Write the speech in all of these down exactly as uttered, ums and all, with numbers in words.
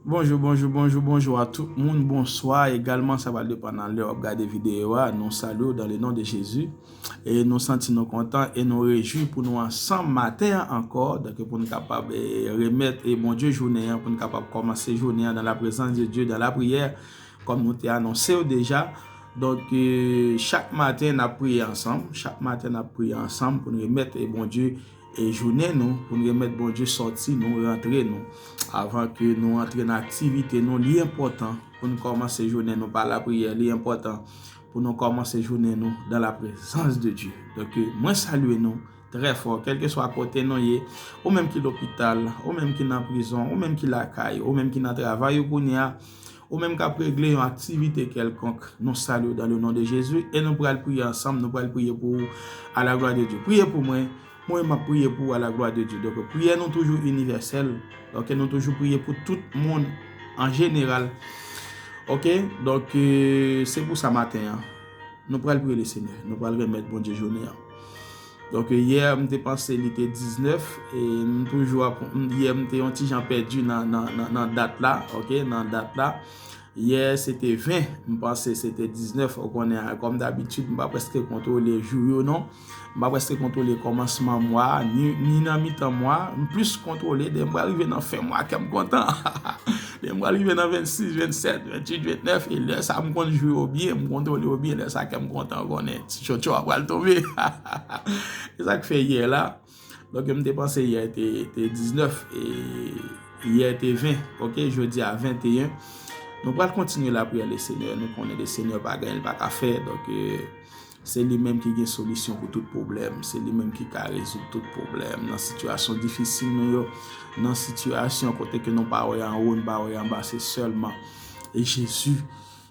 Bonjou, bonjou, bonjou, bonjou a tout moun. Bonswa egalman, sa pral depann nan lè w ap gade videyo a. Nou salye w dans le nom de Jésus. E nou santi nou kontan e nou rejwi pou nou ansanm maten an ankò. Donk, pou n kapab, e, remèt, e, Bondye jounen an, pou n kapab kòmanse jounen an dans la présence de Dieu, dans la prière, kòm nou te anonse w deja. Donk, e, chak maten, n ap priye ansanm. Chak maten, n ap priye ansanm pou n remèt, e, Bondye e jounen nou, pou n remèt Bondye sòti nou, rantre nou. Avan ke nou antre nan aktivite nou, li enpòtan pou n kòmanse jounen nou pa lapriyè. Li enpòtan pou nou kòmanse jounen nou dans la présence de Dieu. Donk, mwen salye nou trè fò, kèlkeswa kote nou ye, ou menm ki lopital, ou menm ki nan prizon, ou menm ki lakay, ou menm ki nan travay ou kounye a, ou menm k ap regle yon aktivite kèlkonk, nou salye w dans le nom de Jésus e nou pral priye ansanm, nou pral priye pou ou à la gloire de Dieu. Priye pou mwen, mwen m ap priye pou ou à la gloire de Dieu. Donk, priyè nou toujou inivèsèl. Donk, nou toujou priye pou tout moun an jeneral. Oke? Donk, e, se pou sa maten an, nou pral priye Lesenyè, nou pral remèt Bondye jounen an. Donk, yè, m te panse li te diznèf, e m toujou ap, m, yè, m te yon ti jan pèdi nan, nan, nan, nan dat la, oke, nan dat la. Yè, se te ven, m panse se te diznèf, ou konnen, kòm dabitid, m pa prèske kontwole jou yo, non. M pa prèske kontwole kòmansman mwa, ni, ni nan mitan mwa, m plis kontwole, dè m pral rive nan fen mwa, kè m kontan. Dè m pral rive nan vennsis, vennsèt, vennwit, vennèf, e lè sa, m konn jou yo byen, m kontwole yo byen, lè sa, kè m kontan, ou konnen, ti tchotcho a pral tonbe. E sa k fè yè la, donk, m te panse yè te, te diznèf, e yè te ven, oke, jodi a venteyen. Nou pral kontinye lapriyè Lesenyè, nou konnen Lesenyè pa gen, li pa ka fè, donk, e, se li menm ki gen solisyon pou tout pwoblèm, se li menm ki ka rezoud tout pwoblèm nan sitiyasyon difisil nou yo, nan sitiyasyon kote ke nou pa wè anwo, nou pa wè anba, se sèlman e Jezi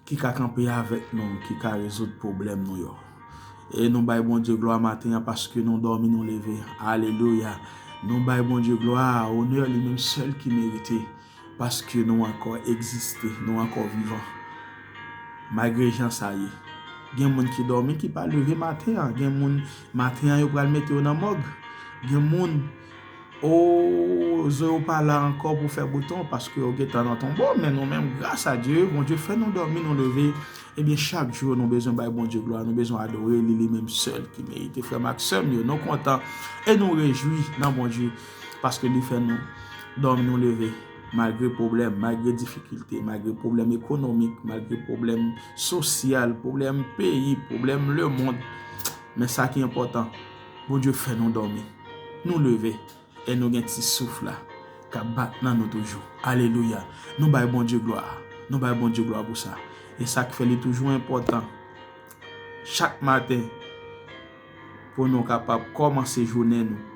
ki ka kanpe avèk nou, ki ka rezoud pwoblèm nou yo. E nou bay Bondye glwa maten an paske nou dòmi, nou leve. Alelouya. Nou bay Bondye glwa, onè li menm sèl ki merite, paske nou ankò egziste, nou ankò vivan. Malgre jan sa ye, gen moun ki dòmi, ki pa leve maten an. Gen moun, maten an, yo pral mete yo nan mòg. Gen moun, o, zo yo pa la ankò pou fè bouton, paske yo gentan nan tonbo, men nou menm, gras a Dye, Bondye fè nou dòmi, nou leve. Ebyen, chak jou, nou bezwen bay Bondye glwa, nou bezwen adore li, li menm sèl ki merite. Frè m ak sè m yo, nou kontan e nou rejwi nan Bondye, paske li fè nou dòmi, nou leve, malgre pwoblèm, malgre difikilte, malgre pwoblèm ekonomik, malgre pwoblèm sosyal, pwoblèm peyi, pwoblèm lemonn. Men sa ki enpòtan, Bondye fè nou dòmi, nou leve, e nou gen ti souf la k ap bat nan nou toujou. Alelouya! Nou bay Bondye glwa. Nou bay Bondye glwa pou sa. E sa k fè li toujou enpòtan, chak maten, pou nou kapab kòmanse jounen nou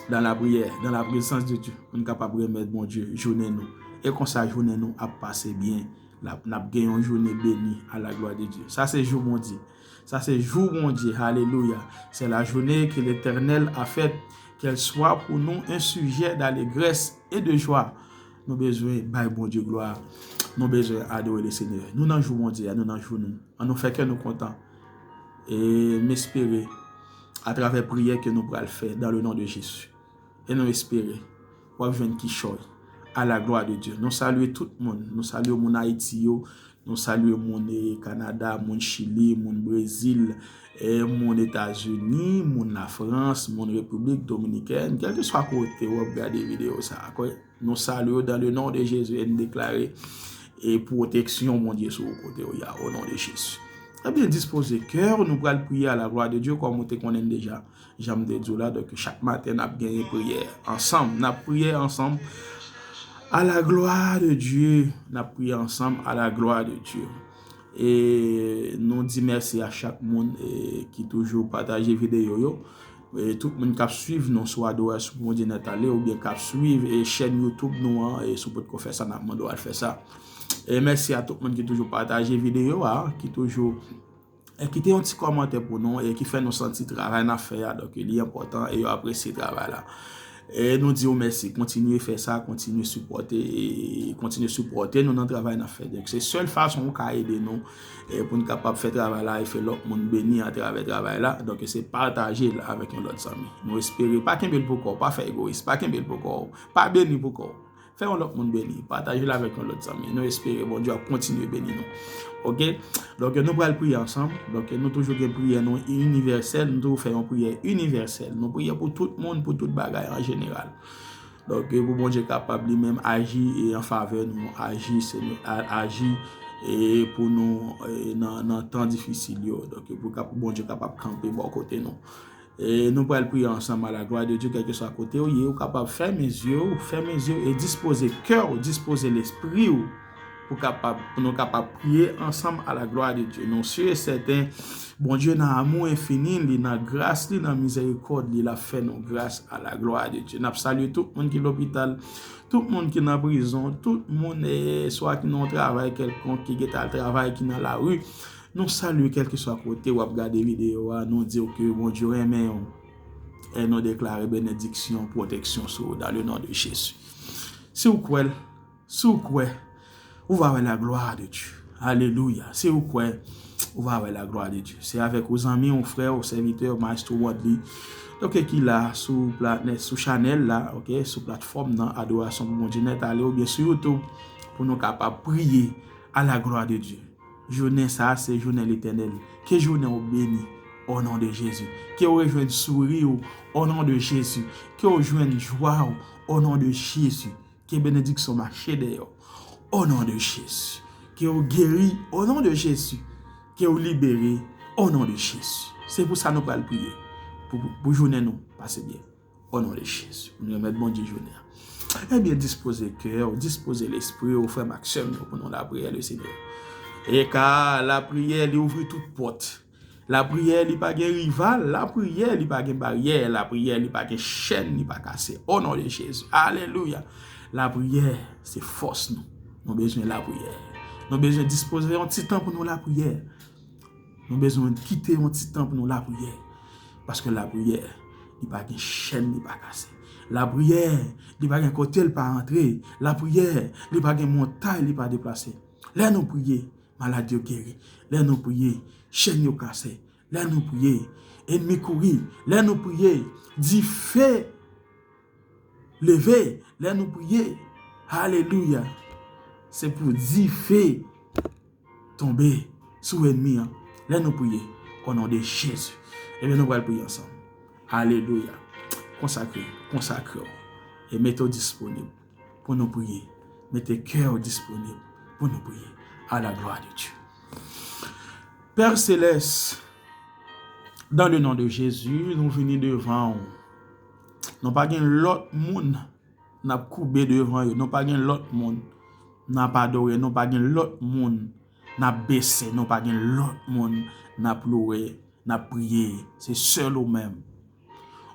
dans la prière, dans la présence de Dieu, pou nou kapab remèt Bondye jounen nou. E konsa, jounen nou ap pase byen. N ap, n ap gen yon jounen beni, à la gloire de Dieu. Sa se jou Bondye. Sa se jou Bondye. Alelouya. C'est la journée que l'Éternel a faite. Qu'elle soit pour nous un sujet d'allégresse et de joie. Nou bezwen bay Bondye glwa. Nou bezwen adore Lesenyè. Nou nan jou Bondye a, nou nan jou nou. Ann nou fè kè nou kontan. E m espere, atravè priyè ke nou pral fè, dans le nom de Jésus. E nou espere, w ap jwenn kichòy. À la gloire de Dieu. Nou salye tout moun. Nou salye moun Ayiti yo. Nou salye moun, e, Kanada, moun Chili, moun Brezil, e, moun Etazini, moun Lafrans, moun Repiblik Dominikèn. Kèlkeswa kote w ap gade videyo sa a, nou salye w dans le nom de Jésus e n deklare, e, pwoteksyon Bondye sou kote w ye a, au nom de Jésus. Ebyen, dispoze kè w, nou pral priye à la gloire de Dieu, kòm ou te konnen deja. Jan m te di w la, donk, chak maten n ap genyen priyè ansanm. N ap priye ansanm à la gloire de Dieu. N ap priye ansanm à la gloire de Dieu. E nou di mèsi a chak moun, e, ki toujou pataje videyo yo. E tout moun k ap swiv nou sou Adoration Bondye Nèt Ale oubyen k ap swiv, e, chèn YouTube nou an, e si w potko fè sa, n ap mande w al fè sa. E mèsi a tout moun ki toujou pataje videyo a, ki toujou e kite yon ti kòmantè pou nou, e ki fè nou santi travay n ap fè a, donk, li enpòtan, e yo apresye travay la. E nou di w mèsi, kontinye fè sa, kontinye sipòte, e kontinye sipòte nou nan travay n ap fè. Donk, se sèl fason ou ka ede nou, e pou n kapab fè travay la e fè lòt moun beni atravè travay la. Donk, se pataje l avèk yon lòt zanmi. Nou espere, pa kenbe l pou kò w, pa fè egoyis, pa kenbe l pou kò w, pa beni pou kò w. Fè yon lòt moun beni. Pataje l avèk yon lòt zanmi. Nou espere Bondye ap kontinye beni nou. Oke? Donk, nou pral priye ansanm. Donk, nou toujou gen priyè nou inivèsèl. Nou toujou fè yon priyè inivèsèl. Nou priye pou tout moun, pou tout bagay an jeneral. Donk, pou Bondye kapab li menm aji e an favè nou, aji, Senyè, a- aji e pou nou e nan, nan tan difisil yo. Donk, pou kap- Bondye kapab kanpe bò kote nou. E nou pral priye ansanm. À la gloire de Dieu, kèlkeswa kote w ye, ou kapab fèmen zye w, fèmen zye w e dispoze kè w, dispoze lespri w pou kapab, pou nou kapab priye ansanm. À la gloire de Dieu. Nou si e sèten, Bondye nan amou enfini li, nan gras li, nan mizerikòd li, l ap fè nou gras. À la gloire de Dieu. N ap salye tout moun ki lopital, tout moun ki nan prizon, tout moun, eh, swa ki nan yon travay kèlkonk, ki gentan al travay, ki nan lari. Nou salye kèlkeswa kote w ap gade videyo a, nou di w ke Bondye renmen w. E nou deklare benediksyon, pwoteksyon sou ou, dans le nom de Jésus. Si w kwè l, si w kwè, ou va wè la gloire de Dieu. Alelouya. Si w kwè, ou va wè la gloire de Dieu. Se avèk ou zanmi, ou frè, ou sèvitè, Maestro Wadley. Donk, ki la sou pla- sou chanèl la, oke, sou platfòm nan, Adorasyon pou Bondye Nèt Ale, oubyen sou YouTube, pou nou kapab priye à la gloire de Dieu. Jounen sa a se jounen Letènèl. Ke jounen w beni, o non de Jezi. Ke w rejwenn souri w, o non de Jezi. Ke w jwenn jwa w, o non de Jezi. Ke benediksyon mache dèyè w, o non de Jezi. Ke w geri, o non de Jezi. Ke w libere, o non de Jezi. Se pou sa nou pral priye. Pou, pou jounen nou pase byen. O non de Jezi. Pou nou remèt Bondye jounen an. Ebyen, dispoze kè w, dispoze lespri w, frè m ak sè m yo, pou nou lapriyè, Lesenyè. E ka lapriyè, li ouvri tout pòt. Lapriyè, li pa gen rival, lapriyè, li pa gen baryè, lapriyè, li pa gen chèn, li pa kase. O non de Jezi. Alelouya. Lapriyè, se fòs nou. Nou bezwen lapriyè. Nou bezwen dispoze yon ti tan pou nou lapriyè. Nou bezwen kite yon ti tan pou nou lapriyè. Paske lapriyè, li pa gen chèn, li pa kase. Lapriyè, li pa gen kote l pa antre. Lapriyè, li pa gen montay, li pa deplase. Lè nou priye, malad yo geri. Lè nou priye, chèn yo kase. Lè nou priye, ènmi kouri. Lè nou priye, dife leve. Lè nou priye, alelouya, se pou dife tonbe sou ènmi an. Lè nou priye, o non de Jezi. Ebyen, nou pral priye ansanm. Alelouya. Konsakre, konsakre w. E mete w disponib pou nou priye. Mete kè w disponib pou nou priye. À la gloire de Dieu. Pè Selès, dans le nom de Jésus, nou vini devan w. Nou pa gen lòt moun n ap koube devan yo. Nou pa gen lòt moun n ap adore. Nou pa gen lòt moun n ap bese. Nou pa gen lòt moun n ap louwe, n ap priye. Se sèl ou menm.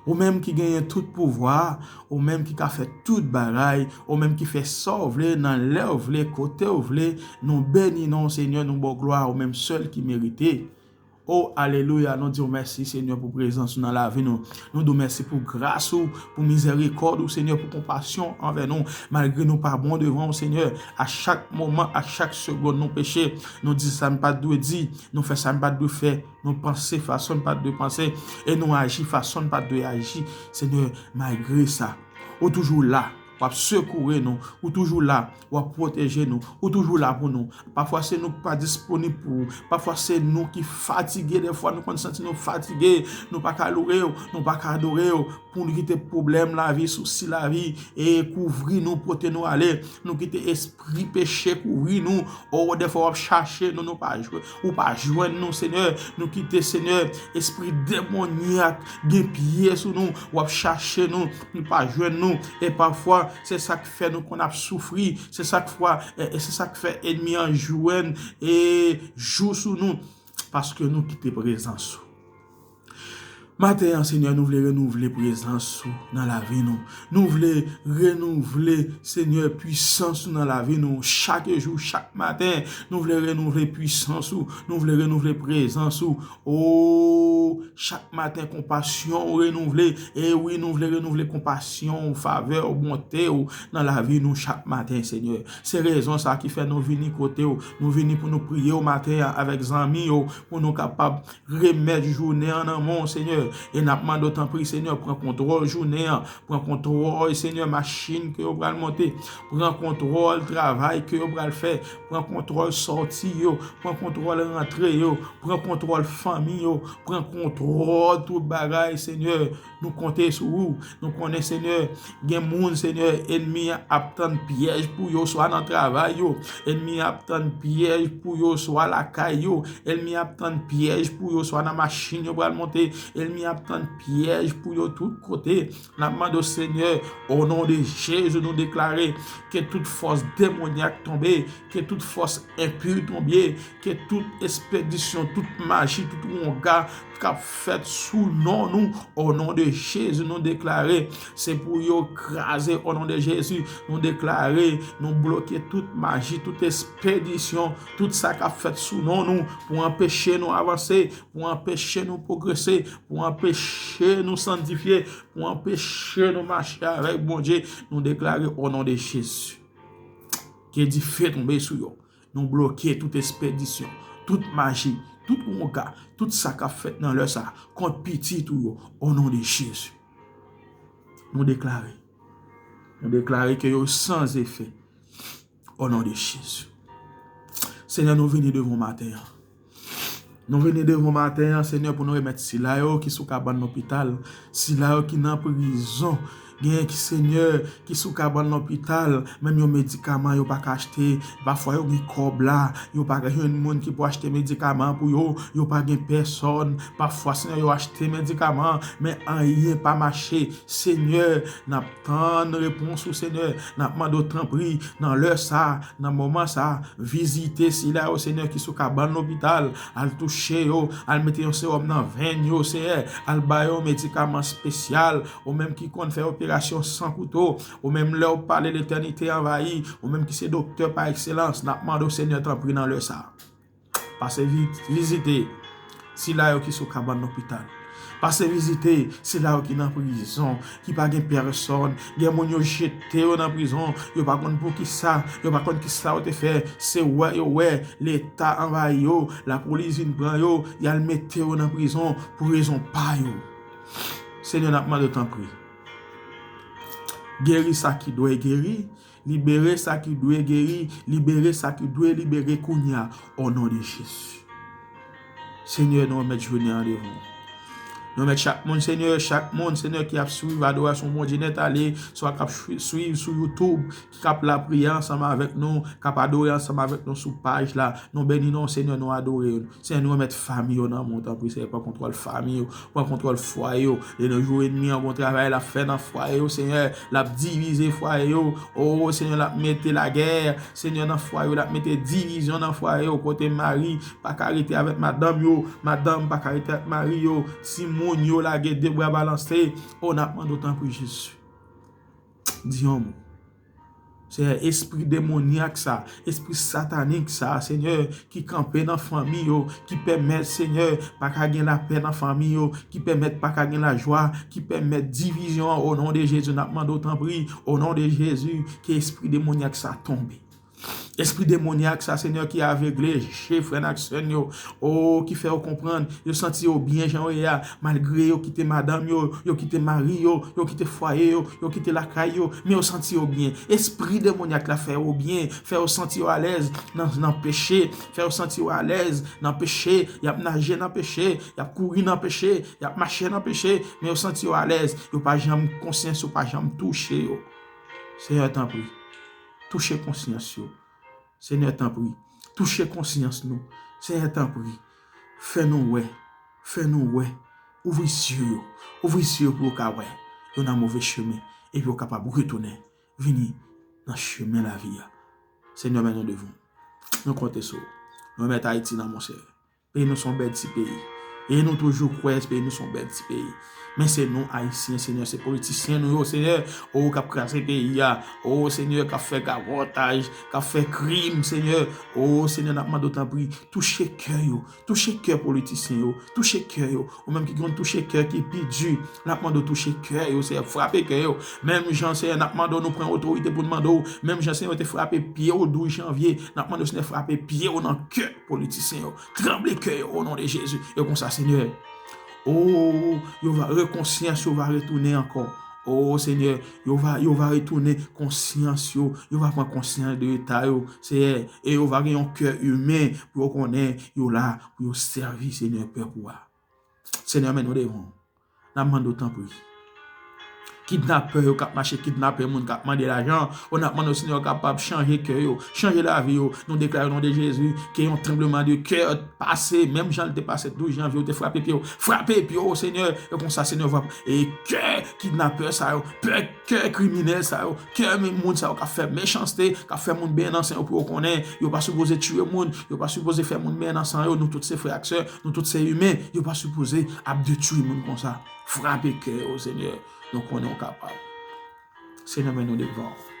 Ou menm ki genyen tout pouvwa, ou menm ki ka fè tout bagay, ou menm ki fè sa w vle, nan lè w vle, kote w vle, nou beni non w, Senyè, nou ba w glwa, ou menm sèl ki merite. O, alelouya, nou di w mèsi, Senyè, pou prezans ou nan lavi nou. Nou di w mèsi pou gras ou, pou mizerikòd ou, Senyè, pou konpasyon anvè nou. Malgre nou pa bon devan w, Senyè, a chak moman, a chak segonn, nou peche. Nou di sa n pa t dwe di, nou fè sa n pa t dwe fè, nou panse fason n pa t dwe panse, e nou aji fason n pa t dwe aji. Senyè, malgre sa, ou toujou la. W ap sekoure nou. Ou toujou la. W ap pwoteje nou. Ou toujou la pou nou. Pafwa se nou k pa disponib pou ou. Pafwa se nou ki fatige. Dèfwa nou konn santi nou fatige. Nou pa ka louwe w. Nou pa ka adore w. Pou nou kite pwoblèm lavi, sousi lavi, e kouvri nou, pote nou ale. Nou kite espri peche kouvri nou. O, dèfwa w ap chache nou, nou pa jwenn, ou pa jwenn nou, Senyè. Nou kite, Senyè, espri demonyak gen pye sou nou. W ap chache nou, nou pa jwenn nou. E pafwa, se sa k fè nou konn ap soufri. Se sa k fwa, e, e se sa k fè ènmi an jwenn e jou sou nou. Paske nou kite prezans ou. Maten an, Senyè, nou vle renouvle prezans ou nan lavi nou. Nou vle renouvle, Senyè, pwisans ou nan lavi nou. Chak jou, chak maten, nou vle renouvle pwisans ou. Nou vle renouvle prezans ou. O, chak maten, konpasyon ou renouvle. E wi, nou vle renouvle konpasyon ou, favè ou, bonte ou nan lavi nou chak maten, Senyè. Se rezon sa ki fè nou vini kote ou. Nou vini pou nou priye ou maten an avèk zanmi yo, pou nou kapab remèt jounen an nan men w, Senyè. E n ap mande w, tanpri, Senyè, pran kontwòl jounen an. Pran kontwòl, Senyè, machin ke yo pral monte. Pran kontwòl travay ke yo pral fè. Pran kontwòl sòti yo. Pran kontwòl rantre yo. Pran kontwòl fanmi yo. Pran kontwòl tout bagay, Senyè. Nou konte sou ou. Nou konnen, Senyè, gen moun, Senyè, ènmi an ap tann pyèj pou yo, swa nan travay yo. Ènmi an ap tann pyèj pou yo, swa lakay yo. Ènmi an ap tann pyèj pou yo, swa nan machin yo pral monte. Ènmi an ap tann pyèj pou yo tout kote. N ap mande w, Senyè, o non de Jezi, nou deklare ke tout fòs demonyak tonbe, ke tout fòs enpi tonbe, ke tout espedisyon, tout maji, tout wonga k ap fèt sou non nou, o non de Jezi, nou deklare, se pou yo kraze, o non de Jezi, nou deklare, nou bloke tout maji, tout espedisyon, tout sa k ap fèt sou non nou, pou anpeche nou avanse, pou anpeche nou pwogrese, pou anpeche nou sanntifye, pou anpeche nou mache avèk Bondye, nou deklare, o non de Jezi, ke dife tonbe sou yo. Nou bloke tout espedisyon, tout maji, tout wonga, tout sa k ap fèt nan lè sa a kont pitit ou yo, o non de Jezi. Nou deklare. Nou deklare ke yo san efè, o non de Jezi. Senyè, nou vini devan w maten an. Nou vini devan w maten an, Senyè, pou nou remèt sila yo ki sou kabann lopital, sila yo ki nan prizon, genyen ki, Senyè, ki sou kabann lopital, menm yon medikaman yo pa ka achte, pafwa yo gen kòb la, yo pa ka jwenn moun ki pou achte medikaman pou yo, yo pa gen pèsòn, pafwa, Senyè, yo achte medikaman, men anyen pa mache. Senyè, n ap tann repons ou, Senyè, n ap mande w tanpri, nan lè sa, nan moman sa, vizite sila yo, Senyè, ki sou kabann lopital, al touche yo, al mete yon sewòm nan venn yo, Senyè, al ba yo medikaman espesyal, ou menm ki konn fè operasyon san kouto, ou menm lè w pale letènite anvayi, ou menm ki se doktè pa ekselans, n ap mande w, Senyè, tanpri nan lè sa. Pase vi-, vizite sila yo ki sou kabann lopital. Pase vizite sila yo ki nan prizon, ki pa gen pèsòn. Gen moun yo jete yo nan prizon, yo pa konn poukisa, yo pa konn kisa yo te fè. Se wè yo wè, Leta anvayi yo, lapolis vin pran yo, y al mete yo nan prizon pou rezon pa yo. Senyè, n ap mande w tanpri. Geri sa ki dwe geri, libere sa ki dwe geri, libere sa ki dwe libere kounye a, o non de Jezi. Senyè, nou remèt jounen an devan w. Nou remèt chak moun, Senyè, chak moun, Senyè, ki ap swiv adorasyon Bondye nèt ale, swa k ap swi-, swiv sou YouTube, ki ap lapriyè ansanm avèk nou, k ap adore ansanm avèk nou sou paj la. Nou beni non w, Senyè, nou adore w. Senyè, nou remèt fanmi yo nan men w, tanpri, Senyè, pran kontwòl fanmi yo, pran kontwòl fwaye yo. De nos jours, ènmi an gon travay l ap fè nan fwaye yo, Senyè, l ap divize fwaye yo. O, Senyè, l ap mete lagè, Senyè, nan fwaye yo, l ap mete divizyon nan fwaye yo, kote mari pa ka rete avèk madanm yo, madanm pa ka rete avèk mari yo, timoun yo lage de bra balanse. O, n ap mande w, tanpri, Jezi. Di yon mo. Senyè, espri demonyak sa, espri satanik sa, Senyè, ki kanpe nan fanmi yo, ki pèmèt, Senyè, pa ka gen lapè nan fanmi yo, ki pèmèt pa ka gen lajwa, ki pèmèt divizyon an, o non de Jezi, n ap mande w tanpri, o non de Jezi, ke espri demonyak sa tonbe. Espri demonyak sa, Senyè, ki avegle je frè n ak sè n yo, o, ki fè yo konprann, yo santi yo byen jan yo ye a, malgre yo kite madanm yo, yo kite mari yo, yo kite fwaye yo, yo kite lakay yo, men yo santi yo byen. Espri demonyak la fè yo byen, fè yo santi yo alèz nan, nan peche, fè yo santi yo alèz nan peche, y ap naje nan peche, y ap kouri nan peche, y ap mache nan peche, men yo santi yo alèz, yo pa janm, konsyans yo pa janm touche yo. Senyè, tanpri, touche konsyans yo. Senyè, tanpri, touche konsyans nou. Senyè, tanpri, fè nou wè, fè nou wè. Ouvri zye yo, ouvri zye yo pou yo ka wè yo nan move chemen, epi yo kapab retounen, vini nan chemen lavi a. Senyè, men nou devan w. Nou konte sou ou. Nou remèt Ayiti nan men w, Senyè. Peyi nou se yon bèl ti peyi. E nou toujou kwè peyi nou se yon bèl ti peyi. Men se nou Ayisyen, Senyè, se politisyen nou yo, Senyè, o, k ap kraze peyi a. O, Senyè, k ap fè gagotaj, k ap fè krim, Senyè. O, Senyè, n ap mande w tanpri, touche kè yo, touche kè politisyen yo, touche kè yo. Ou menm ki konn touche kè ki pi di, n ap mande w touche kè yo, Senyè, frape kè yo. Menm jan, Senyè, n ap mande w, nou pran otorite pou n mande w, menm jan, Senyè, w te frape pye w douz janvye, n ap mande w, Senyè, frape pye w nan kè politisyen yo. Tranble kè yo, o non de Jezi. E konsa, Senyè, O, yo va, rekonsyans yo va retounen ankò. O, Senyè, yo va, yo va retounen konsyans yo. Yo va pran konsyans de eta yo, Senyè. E yo va gen yon kè imen pou yo konnen yo la pou yo sèvi, Senyè, pèp ou a. Senyè, men nou devan w. N ap mande w tanpri. Kidnapè yo k ap mache kidnape moun, k ap mande lajan, o, n ap mande w, Senyè, w kapab chanje kè yo, chanje lavi yo. Nou deklare o non de Jezi ke yon tranbleman de kè pase, menm jan l te pase douz janvye, ou te frape pye yo. Frape pye yo, Senyè. E konsa, Senyè, va, e kè kidnapè sa yo, kè, kè kriminèl sa yo, kè men moun sa yo k ap fè mechanste, k ap fè moun benyen nan sen yo pou yo konnen yo pa sipoze tiye moun, yo pa sipoze fè moun benyen nan san yo. Nou tout se frè ak sè, nou tout se imen. Yo pa sipoze ap detwi moun konsa. Frape kè yo, Senyè. Nou konnen w kapab. Senyè, men nou devan w.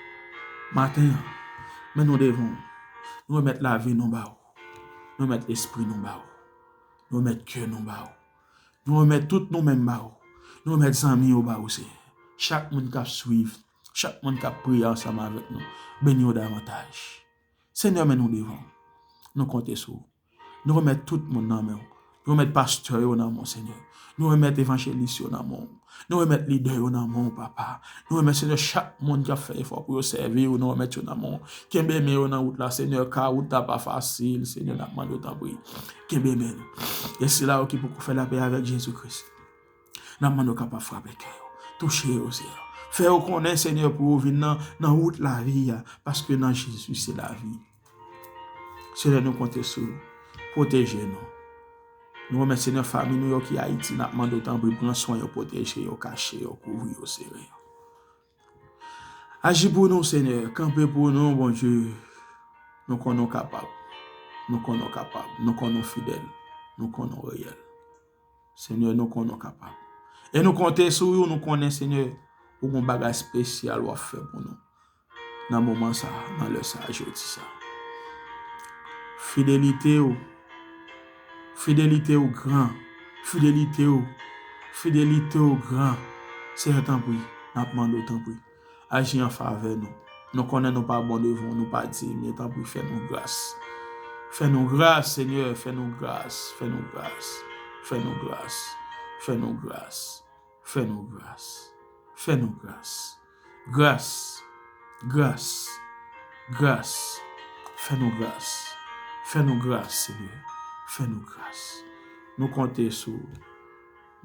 Maten an, men nou devan w. Nou remèt lavi nou ba ou. Nou remèt lespri nou ba ou. Nou remèt kè nou ba ou. Nou remèt tout nou menm ba ou. Nou remèt zanmi yo ba ou, Senyè. Chak moun k ap swiv, chak moun k ap priye ansanm avèk nou, beni yo davantaj. Senyè, men nou devan w. Nou konte sou ou. Nou remèt tout moun nan men w. Nou remèt pastè yo nan men w, Senyè. Nou remèt evanjelis yo nan men w. Nou remèt lidè yo nan men w, papa. Nou remèt, Senyè, chak moun k ap fè efò pou yo sèvi w, nou remèt yo nan men w. Kenbe men yo nan wout la, Senyè, ka wout la pa fasil, Senyè, n ap mande w tanpri. Kenbe men nou. E sila yo ki poko fè lapè avèk Jezi Kris, n ap mande w kapab frape kè yo. Touche yo, Senyè. Fè yo konnen, Senyè, pou yo vin nan, nan wout lavi a, paske nan Jezi se lavi. Senyè, nou konte sou ou. Pwoteje nou. Nou remèt, Senyè, fanmi nou yo ki Ayiti, n ap mande w tanpri pran swen yo, pwoteje yo, kache yo, kouvri yo, sere yo. Aji pou nou, Senyè, kanpe pou nou, Bondye. Nou konnen w kapab. Nou konnen w kapab. Nou konnen w fidèl. Nou konnen w reyèl. Senyè, nou konnen w kapab. E nou konte sou ou, nou konnen, Senyè, ou gon bagay espesyal w ap fè pou nou. Nan moman sa a, nan lè sa a, jodi sa a. Fidelite w, fidelite w gran, fidelite w, fidelite w gran. Senyè, tanpri, n ap mande w, tanpri. Aji an favè nou. Nou konnen nou pa bon devan w, nou pa diy, men tanpri fè nou gras. Fè nou gras, Senyè, fè nou gras, fè nou gras, fè nou gras, fè nou gras, fè nou gras, fè nou gras. Gras, gras, gras, fè nou gras, fè nou gras, Senyè, fè nou gras. Nou konte sou ou,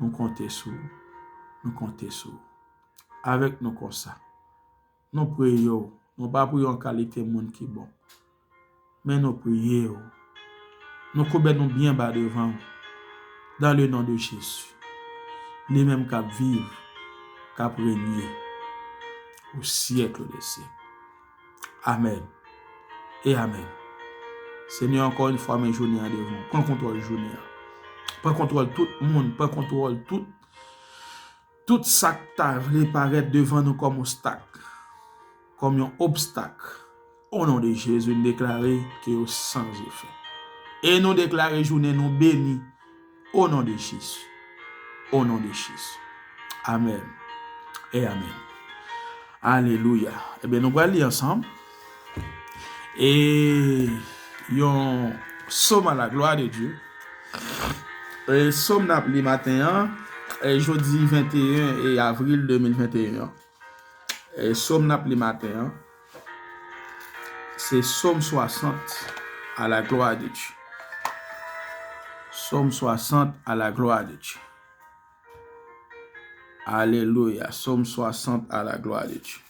nou konte sou ou, nou konte sou ou. Avèk nou konsa. Nou priye w. Nou pa priye w an kalite moun ki bon. Men nou priye w. Nou koube nou byen ba devan w. Dans le nom de Jésus. Li menm k ap viv, k ap renye au siècle des siècles. Amèn. E amèn. Senyè, ankò yon fwa, men jounen an devan w. Pran kontwòl jounen an. Pran kontwòl tout moun. Pran kontwòl tout Tout sa k ta vle parèt devan nou kòm ostak, kòm yon obstak, o non de Jezi, n deklare ke yo san efè. E nou deklare jounen nou beni, o non de Jezi. O non de Jezi. Amèn. E amèn. Alelouya. Ebyen, nou pral li ansanm. E yon sòm a la glwa de Dye. E sòm n ap li maten an, e jodi venteyen e avril de mil venteyen an. E sòm n ap li maten an, se sòm swasant, à la gloire de Dieu. Sòm swasant, à la gloire de Dieu. Alelouya. Sòm swasant, à la gloire de Dieu.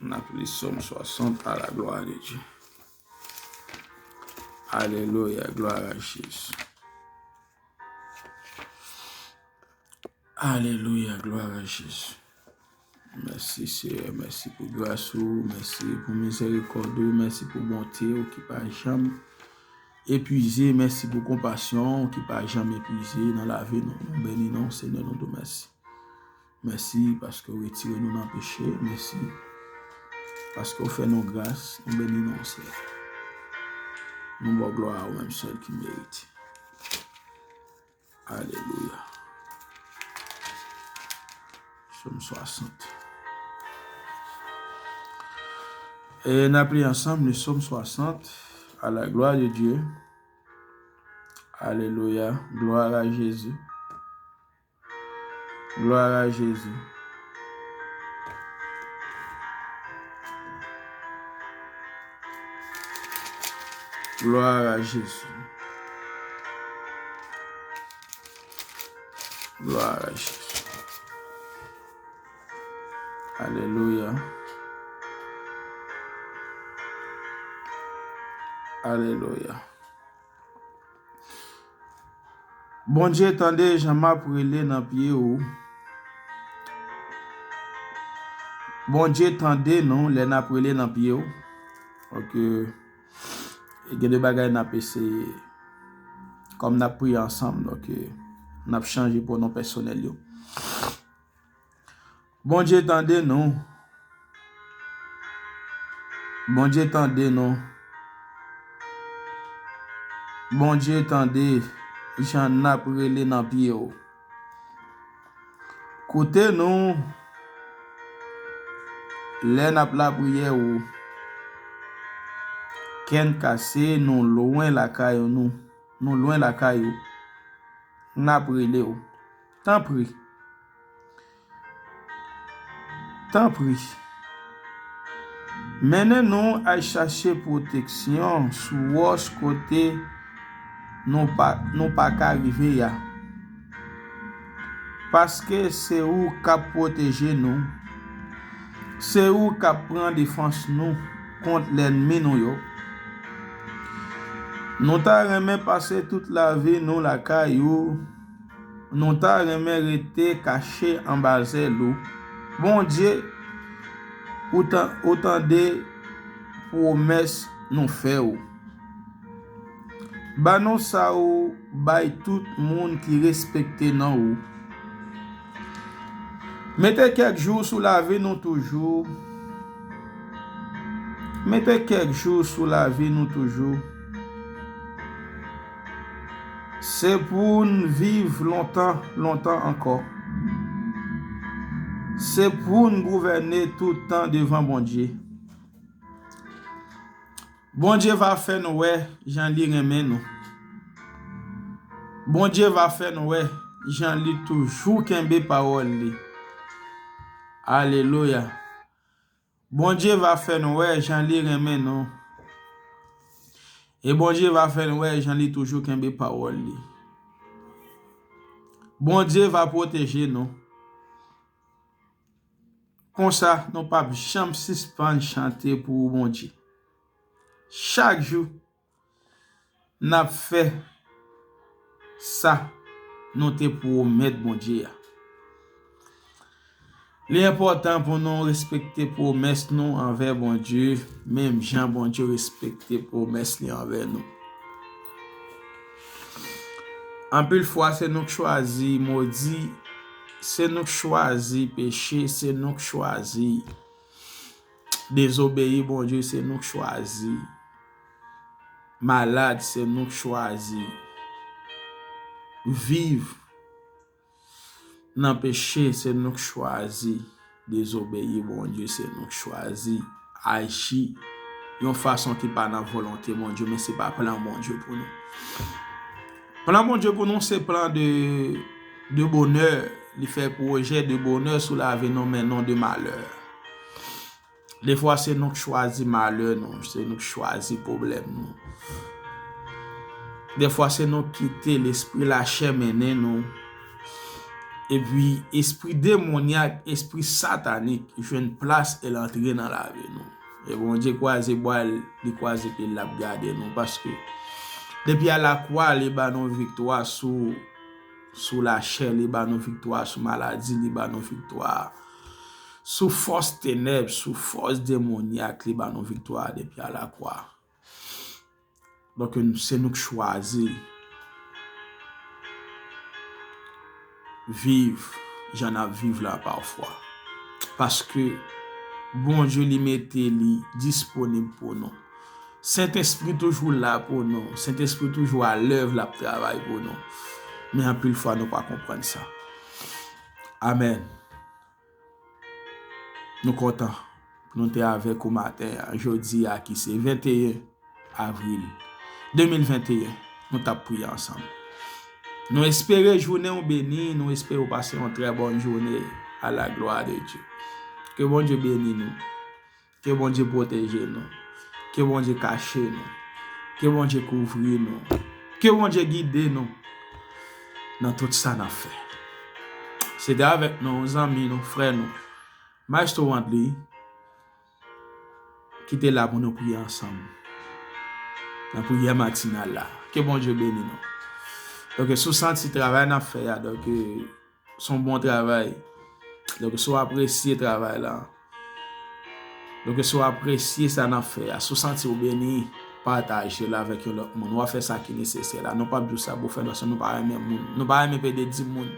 N ap li Sòm swasant, à la gloire de Dieu. Alelouya, glwa a Jezi. Alelouya, glwa a Jezi. Mèsi, Seyè, mèsi pou gras ou, mèsi pou mizèrikòd ou, mèsi pou bonte ou ki pa janm epuize, mèsi pou konpasyon ou ki pa janm epuize nan lavi nou. Nou beni non, Senyè, nou di w mèsi. Mèsi paske w retire nou nan peche. Mèsi paske w fè nou gras. Nou beni non, Seyè. Nou ba w glwa a ou menm sèl ki merite. Alelouya. Sòm swasant. E n ap li ansanm le Sòm swasant, À la gloire de Dieu. Alelouya. Gloire à Jésus. Gloire à Jésus. Gloire à Jésus. Gloire à Jésus. Alelouya. Alelouya. Bondye, tande jan m ap rele nan pye w. Bondye, tande nou lè n ap rele nan pye w. Ok. Gen de bagay n ap eseye. Kòm n ap priye ansanm, donk, n ap chanje pwonon pèsonèl yo. Bondye, tande nou. Bondye, tande nou. Bondye, tande jan n ap rele nan pye w. Koute nou lè n ap lapriyè w. Kè n kase, nou lwen lakay nou. Nou lwen lakay ou. N ap rele w. Tanpri. Tanpri. Mennen nou al chache pwoteksyon sou wòch kote nou pa, nou pa ka rive a. Paske se ou k ap pwoteje nou. Se ou k ap pran defans nou kont lènmi nou yo. Nou ta renmen pase tout lavi nou lakay ou. Nou ta renmen rete kache anba zèl ou. Bondye, ou tan-, ou tande pwomès nou fè ou. Ban nou sa ou bay tout moun ki respekte non ou. Mete kèk jou sou lavi nou toujou. Mete kèk jou sou lavi nou toujou. Se pou n viv lontan, lontan ankò. Se pou n gouvène tout tan devan Bondye. Bondye va fè n wè jan li renmen nou. Bondye va fè n wè jan li toujou kenbe pawòl li. Alelouya. Bondye va fè n wè jan li renmen nou. E Bondye va fè n wè jan li toujou kenbe pawòl li. Bondye va pwoteje nou. Konsa, nou p ap janm sispann chante pou ou, Bondye. Chak jou, n ap fè sa nou te pwomèt Bondye a. Li enpòtan pou nou respekte pwomès nou anvè Bondye, menm jan Bondye respekte pwomès li anvè nou. Anpil fwa, se nou k chwazi modi, se nou k chwazi peche, se nou k chwazi dezobeyi Bondye, se nou k chwazi malad, se nou k chwazi viv nan peche, se nou k chwazi dezobeyi Bondye, se nou k chwazi aji yon fason ki pa nan volonte Bondye, men se pa plan Bondye pou nou. Plan Bondye pou nou se plan de, de bonè. Li fè pwojè de bonè sou lavi nou, men non de malè. Defwa, se nou k chwazi malè nou, se nou k chwazi pwoblèm nou. Defwa, se nou k kite lespri lachè mennen nou. Epi, espri demonyak, espri satanik jwenn plas e l antre nan lavi nou. E Bondye kwaze bwa l, li kwaze pye l, l ap gade nou. Paske, depi a lakwa, li ba nou viktwa sou, sou lachè, li ba nou viktwa sou maladi, li ba nou viktwa sou fòs tenèb, sou fòs demonyak, li ba nou viktwa depi a lakwa. Donk, se nou k chwazi viv jan n ap viv la pafwa. Paske Bondye li mete li disponib pou nou. Sentespri toujou la pou nou. Sentespri toujou alèv, l ap travay pou nou. Men anpil fwa, nou pa konprann sa. Amèn. Nou kontan pou nou te avèk ou maten an, jodi a ki se venteyen avril de mil venteyen, nou t ap priye ansanm. Nou espere jounen w beni, nou espere w pase yon trè bòn jounen à la gloire de Dieu. Ke Bondye beni nou. Ke Bondye pwoteje nou. Ke Bondye kache nou. Ke Bondye kouvri nou. Ke Bondye gide nou nan tout sa n ap fè. Se te avèk nou, zanmi nou, frè nou, Maestro Wandly, ki te la pou nou priye ansanm nan priyè matinal la. Ke Bondye beni nou. Donk, si w santi travay n ap fè a, donk, se yon bon travay. Donk, si w apresye travay la, donk, si w apresye sa n ap fè a, si w santi w beni, pataje l avèk yon lòt moun. W a fè sa ki nesesè la. Nou p ap di w sa pou fè nan sans nou pa renmen moun. Nou pa renmen pede di moun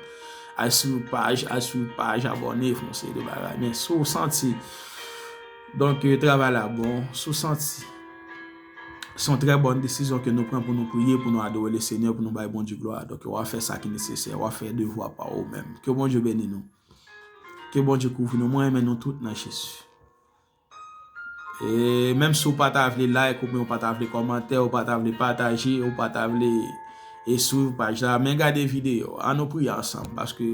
al sou paj, al sou paj, abòne, fè yon seri de bagay. Men si w santi, donk, travay la bon, si w santi, se yon trè bòn desizyon ke nou pran pou nou priye, pou nou adore Lesenyè, pou nou bay Bondye glwa. Donk, w a fè sa ki nesesè, w a fè devwa pa w ou menm. Ke Bondye beni nou. Ke Bondye kouvri nou. Mwen renmen nou tout nan Jezi. E menm si w pa ta vle like, oubyen w pa ta vle kòmante, w pa ta vle pataje, w pa ta vle e swiv paj la, men gade videyo. Ann nou priye ansanm, paske,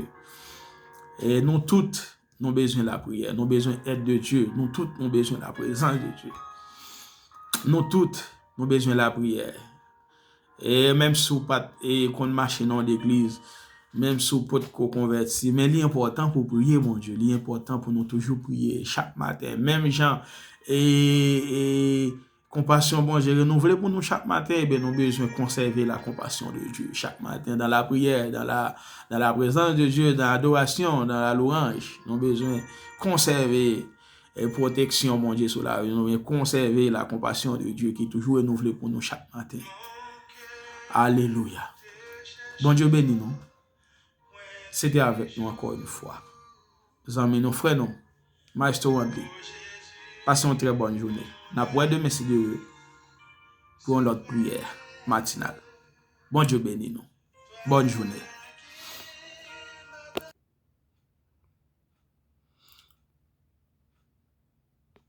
e, nou tout, nou bezwen lapriyè. Nou bezwen èd de Dye. Nou tout, nou bezwen laprezans de Dye. Nou tout, nou bezwen lapriyè. E menm si w pa t, e, konn mache nan yon legliz, menm si w potko konvèti, men li enpòtan pou w priye Bondye. Li enpòtan pou nou toujou priye chak maten. Menm jan, e, e, konpasyon Bondye renouvle pou nou chak maten, ebyen, nou bezwen konsève la compassion de Dieu chak maten, dans la prière, dans la, dans la présence de Dieu, dans l'adoration, dans la louange. Nou bezwen konsève e pwoteksyon Bondye sou lavi nou, men konsève la compassion de Dieu ki toujou renouvle pou nou chak maten. Alelouya. Bondye beni nou. Se te avèk nou ankò yon fwa. Zanmi nou, frè nou, Maestro Wandly. Pase yon trè bòn jounen. N ap wè demen si Dye vle pou yon lòt priyè matinal. Bondye beni nou. Bòn jounen.